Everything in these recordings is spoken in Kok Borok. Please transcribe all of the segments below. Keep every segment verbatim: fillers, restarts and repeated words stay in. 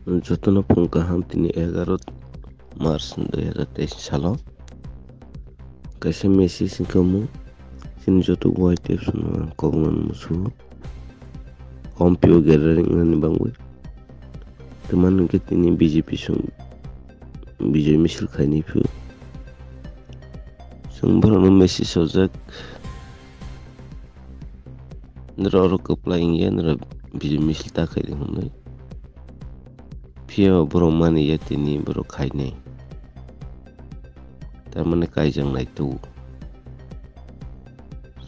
Jotono phung kaham, tini egaroh March dui hazar teis salo. Kaisa message wngkha omo, chini joto Y T F no ang kobongma musu. Ompio gathering nani bangwi. Tamani hwnkhe tini B J P song bijoy misil khaini phio. Chwng borokno message hojak. Nora oro kwplai wngya, nora bijoy misil ta khaidi hwnwi. Phiya borok mani ya tini borok khainai. Tamani kaijaknai tu.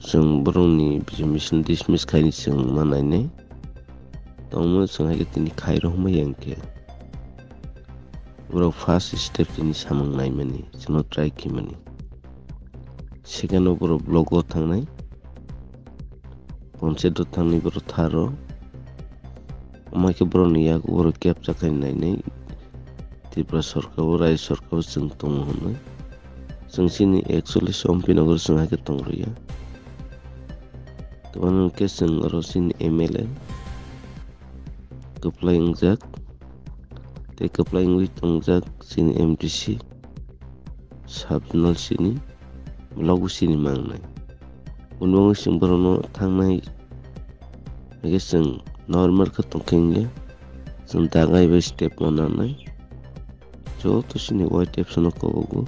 Chwng borokni bijoy misil dismiss khaini chwng ma nainai. Tongmo chwng hai khe tini khairok hwnma ya hwnkhe. Borok first step tini samung naimani, chwngno try khaimani. Second o borok block o thangnai, panchayat o thangnai borok tharo. Omo hai khe borokni yago borok capture khaina nainai. Tripura sorkar o, Rajya sorkar o chwng tongo hwnwi. Chwng chini actually Sompinagar chwng hai khe tong rwya. Tamani hwnkhe chwng oro chini M L A kwplai wngjak. Tei kwplai wngwi tongjak chini M D C, sub zonal chini, block bo chini mangnai. Uno wngwi chwng borokno thangnai, hwnkhe chwng normal khe tongkhe wngya, chwng dagai bai step ma nanai. Joto chini Y T F no kobogo.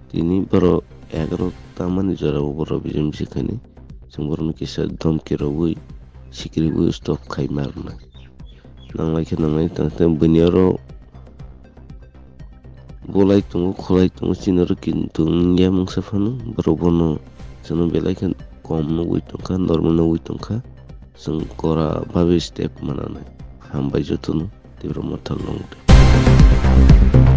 Tini borok egaroh tamani jorao borok bijoy misil khaini. Chwng borokno kisa dhomki rwui, sikiribui stop khai ma rwnai. Nanglai khe nanglai tongthai, buini oro bolai tongo, kholai tongo, chini oro kintu wngya mungsa phano, borok bono chwngno belai khe kom nugui tongkha, normal nugui tongkha. Chwng kora babe step ma nanai. Hambai jotono, Tipra Motha long live.